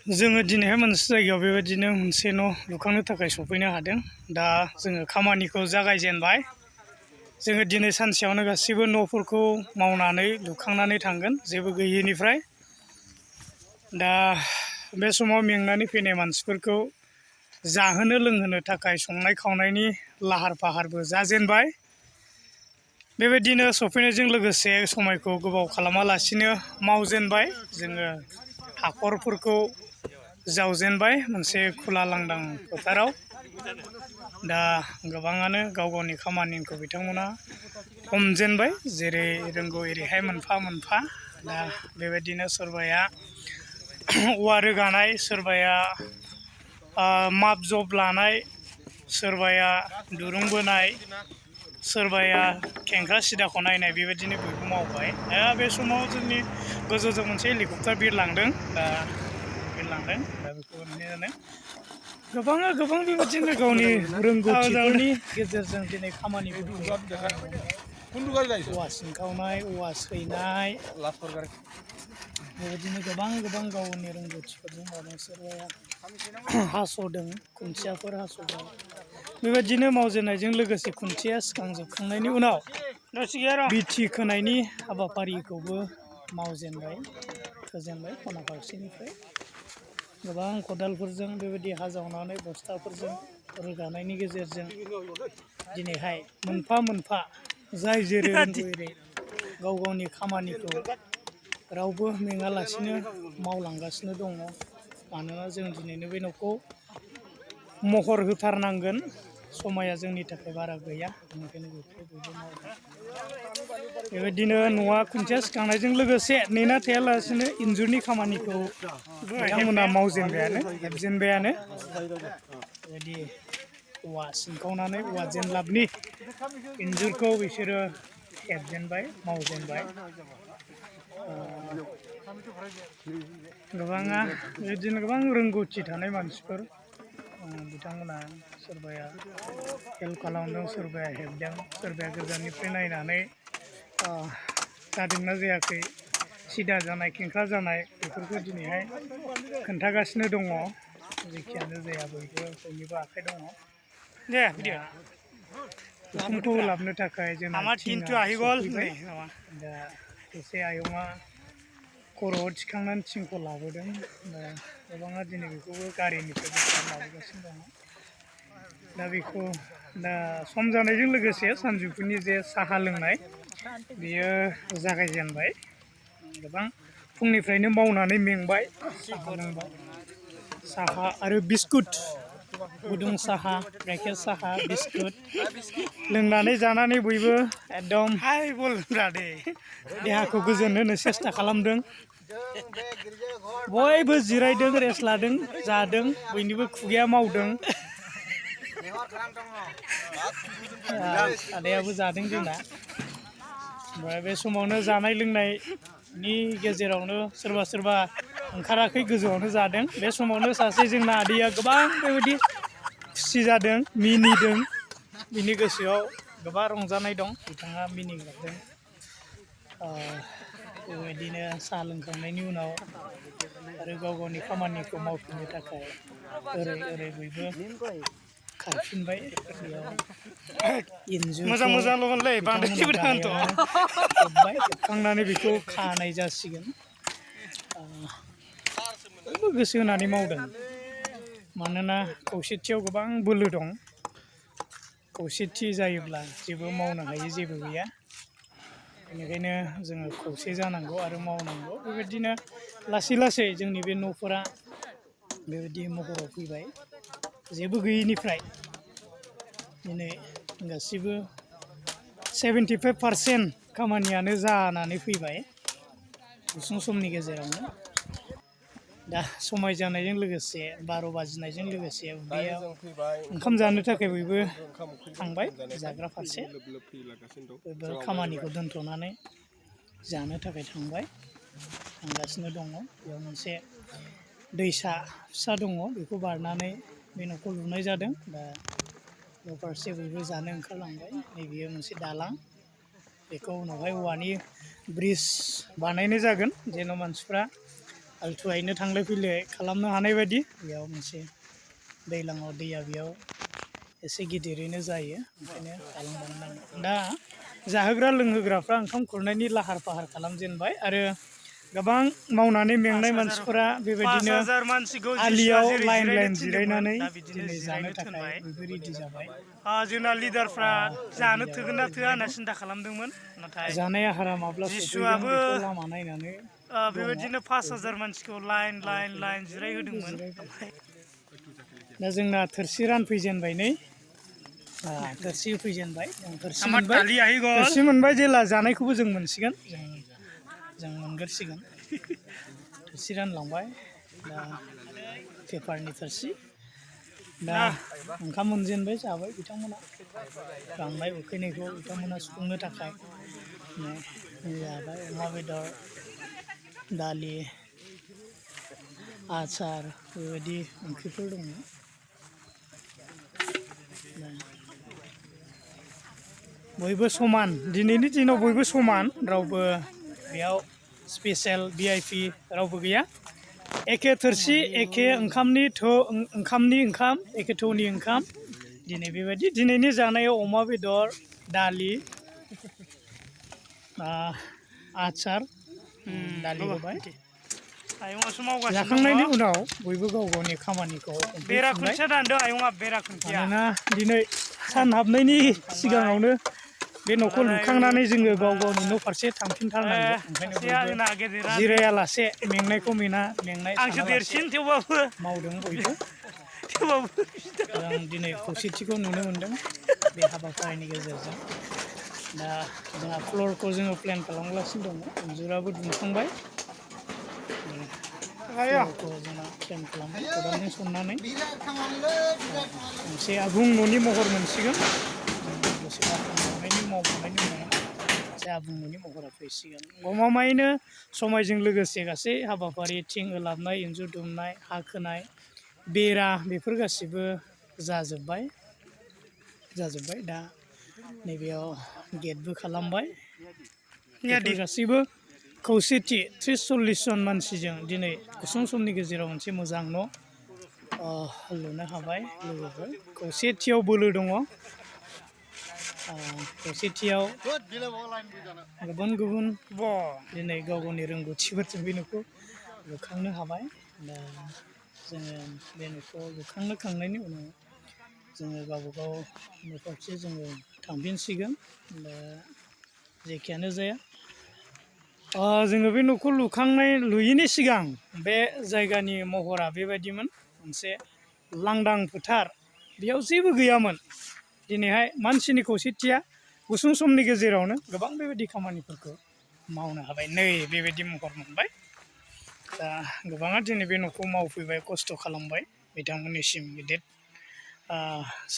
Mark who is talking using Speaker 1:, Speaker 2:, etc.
Speaker 1: जोङो दिनैहाय मोनसे जायगायाव बेबायदिनो मोनसे न' लुखांनो थाखाय सफैनो हादों। दा जोङो खामानिखौ जागायजेनबाय। जोङो दिनै सानसेयावनो गासैबो न'फोरखौ मावनानै लुखांनानै थांगोन जेबो गैयैनिफ्राय। दा बे समाव मेंनानै फैनाय मानसिफोरखौ जाहोनो लोंहोनो थाखाय संनाय खावनायनि लाहार फाहारबो जाजेनबाय। बेबायदिनो सफैनायजों लोगोसे समायखौ गोबाव खालामालासिनो मावजेनबाय। जोङो हाखरफोरखौ जावजेनबाय मोनसे खुला लांदां फोथाराव। दा गोबाङानो गाव गावनि खामानिखौ बिथांमोना हमजेनबाय जेरै रोंगौ एरैहाय मोनफा मोनफा। दा बेबायदिनो सोरबाया औवा रोगानाय, सोरबाया माप जब लानाय, सोरबाया दुरुं बोनाय, सोरबाया खेंख्रा सिदाखौ नायनाय बेबायदिनो बयबो मावबाय। बे समाव जोंनि गोजौजों मोनसे हेलिकप्टार बिरलांदों। दा बेखौ नुनायानो गोबां बेबायदिनो गावनि रोंगौथिफोरनि गेजेरजों दिनै खामानिफोरखौ औवा सिनखावनाय, औवा सैनाय, बेबायदिनो गोबां गावनि रोंगौथिफोरजों मावदों। सोरबाया हास'दों, खुन्थियाफोर हास'दों। बेबायदिनो मावजेननायजों लोगोसे खुन्थिया सिखांजोबखांनायनि उनाव बिथि खोनायनि हाबाफारिखौबो मावजेनबाय, खोजेनबाय खना फारसेनिफ्राय। गोबां खदालफोरजों बेबायदि हा जावनानै बस्थाफोरजों रोगानायनि गेजेरजों दिनैहाय मोनफा मोनफा जाय जेरै रोंगौ एरै गाव गावनि खामानिखौ रावबो मेङालासिनो मावलांगासिनो दङ। मानोना जों दिनैनो बे न'खौ महर होथारनांगोन। समाया जोंनि थाखाय बारा गैया, बेनिखायनो बेखौ बयबो मावदों। बेबायदिनो न'आ खुन्थिया सिखांनायजों लोगोसे नेना थायालासिनो इन्जुरनि खामानिखौ बिथांमोना मावजेनबायानो, हेबजेनबायानो। बेबायदि औवा सिनखावनानै औवा जेनलाबनि इन्जुरखौ बिसोरो हेबजेनबाय, मावजेनबाय। गोबाङा बिदिनो गोबां रोंगौथि थानाय मानसिफोर बिथांमोना सोरबाया हेल्प खालामदों, सोरबाया हेबदों, सोरबाया गोजाननिफ्राय नायनानै जादोंना जायाखै, सिदा जानाय खेंख्रा जानाय बेफोरखौ दिनैहाय खोन्थागासिनो दङ। जेखियानो जाया बयनिबो आखाइ दङ। दे उखुमखौ लाबोनो थाखाय जोंना थिङा सफैबाय। दा एसे आयंआ खर'आव थिखांनानै थिंखौ लाबोदों। दा गोबाङा दिनै बेखौबो गारिनिफ्राय बोखारना लाबोगासिनो दङ। दा बेखौ दा सम जानायजों लोगोसे सानजौफुनि जे साहा लोंनाय बेयो जागायजेनबाय। गोबां फुंनिफ्रायनो मावनानै मेंबाय, साहा लोंबाय। साहा आरो बिस्कुट, गुदुं साहा, गाइखेर साहा, बिस्कुट लोंनानै जानानै बयबो एकदम देहाखौ गोजोन होनो सेस्था खालामदों। बयबो जिरायदों, रेस्ट लादों, जादों, बयनिबो खुगाया मावदों। आदायाबो जादों जोंना। ओमफ्राय बे समावनो जानाय लोंनायनि गेजेरावनो सोरबा ओंखाराखै, गोजौआवनो जादों। बे समावनो सासे जोंना आदैया गोबां बेबायदि खुसि जादों, मिनिदों। बिनि गोसोआव गोबां रंजानाय दं, बिथाङा मिनिग्लाबदों। बेबायदिनो साहा लोंखांनायनि उनाव आरो गाव गावनि खामानिखौ मावफिननो थाखाय ओरै बयबो खारफिनबाय। बेयाव इन्जुरखौ बिथांमोना गाहायावनो हेब्बाय, हेबखांनानै बेखौ खानाय जासिगोन। बयबो गोसो होनानै मावदों। मानोना खौसेथियाव गोबां बोलो दं। खौसेथि जायोब्ला जेबो मावनो हायै जेबो गैया। बेनिखायनो जोङो खौसे जानांगौ आरो मावनांगौ। बेबायदिनो लासै जोंनि बे न'फोरा बेबायदि महराव फैबाय। जेबो गैयैनिफ्राय दिनै गासिबो 75% खामानियानो जानानै फैबाय गुसुं समनि गेजेरावनो। दा समाय जानायजों लोगोसे 12 बाजिनायजों लोगोसे उदैयाव ओंखाम जानो थाखाय बयबो थांबाय जाग्रा फारसे। बयबो खामानिखौ दोनथ'नानै जानो थाखाय थांगासिनो दङ। बेयाव मोनसे दैसा फिसा दङ, बेखौ बारनानै बे न'खौ लुनाय जादों। दा न' फारसे बयबो जानो ओंखारलांबाय। नैबेयो मोनसे दालां, बेखौ उनावहाय औवानि ब्रिज बानायनाय जागोन, जेन' मानसिफ्रा आलथुआयैनो थांलाय फैलाय खालामनो हानाय बायदि बेयाव मोनसे दैज्लाङाव दैया बेयाव एसे गिदिरैनो जायो ओंखायनो दालां बानायनांगौ दा जाहोग्रा लोंहोग्राफ्रा ओंखाम खुरनायनि लाहार फाहार खालामजेनबाय आरो गोबां मावनानै मेंनाय मानसिफोरा बेबायदिनो आलियाव लाइन जिरायनानै दिनै जानो थाखाय बयबो रेडि जाबाय
Speaker 2: जोंना लिडारफ्रा जानो थोगोन ना थोआ होनना सिन्था खालामदोंमोन नाथाय
Speaker 1: जानाय आहारा माब्ला सफैगोन बेखौ लामा नायनानै
Speaker 2: बेबायदिनो 5000 मानसिखौ लाइन जिरायहोदोंमोन
Speaker 1: दा जोंना थोरसि रानफैजेनबाय नै थोरसि फैजेनबाय थोरसि मोनबाय जेला जानायखौबो जों मोनसिगोन जों मोनगोरसिगोन थोरसि रानलांबाय दा पेपारनि थोरसि दा ओंखाम मोनजेनबाय जाबाय बिथांमोना गांनाय उखैनायखौ बिथांमोना सुफुंनो थाखाय जाबाय अमा बेदर दालि आचार बेबायदि ओंख्रिफोर दङ बयबो समान दिनैनि दिनाव बयबो समान रावबो बेयाव स्पेसियेल भिआइपि रावबो गैया एखे थोरसि एखे ओंखामनि ओंखाम एखे थौनि ओंखाम दिनै बेबायदि दिनैनि जानायाव अमा बेदर दालि आचार दालि होबाय जाखांनायनि उनाव बयबो गाव गावनि खामानिखौ मानोना दिनै सान हाबनायनि सिगाङावनो बे न'खौ लुखांनानै जोङो गाव गावनि न' फारसे थांफिनथारनांगौ ओंखायनो बयबो जिरायालासे मेंनायखौ मेंनाय मावदों बयबो जों दिनै खौसेथिखौ नुनो मोन्दों बे हाबाफारिनि गेजेरजों दा जोंहा फ्लरखौ जोङो प्लेन खालामगासिनो दङ इन्जुराबो दुमखांबाय फ्लरखौ जोंहा प्लेन खालामबाय खदालजों सननानै मोनसे आबुं न'नि महर मोनसिगोन दसे मावखांनायनि उनाव मोनसे आबुं न'नि महरा फैसिगोन गमामायैनो समायजों लोगोसे गासै हाबाफारि थिं ओलाबनाय इन्जुर दुमनाय हा खोनाय बेरा बेफोर गासिबो जाजोब्बाय दा नैबेयाव गेटबो खालामबाय बेफोर गासैबो खौसेथि 30-40 जन मानसिजों दिनै गुसुं समनि गेजेराव मोनसे मोजां न' लुनो हाबाय लोगोफोर खौसेथियाव बोलो दङ खौसेथियाव गुबुन दिनै गाव गावनि रोंगौथिफोरजों बे न'खौ लुखांनो हाबाय दा जोङो बे न'खौ लुखांनायनि उनाव जोङो गावबागाव न'फारसे जोङो थांफिनसिगोन दा जेखियानो जाया जोङो बे न'खौ लुयैनि सिगां बे जायगानि महरा बेबायदिमोन मोनसे लांदां फोथार बेयाव जेबो गैयामोन दिनैहाय मानसिनि खौसेथिया गुसुं समनि गेजेरावनो गोबां बेबायदि खामानिफोरखौ मावनो हाबाय नै बेबायदि महर मोनबाय दा गोबाङा दिनै बे न'खौ मावफैबाय खस्थ' खालामबाय बिथांमोननिसिम गिदिर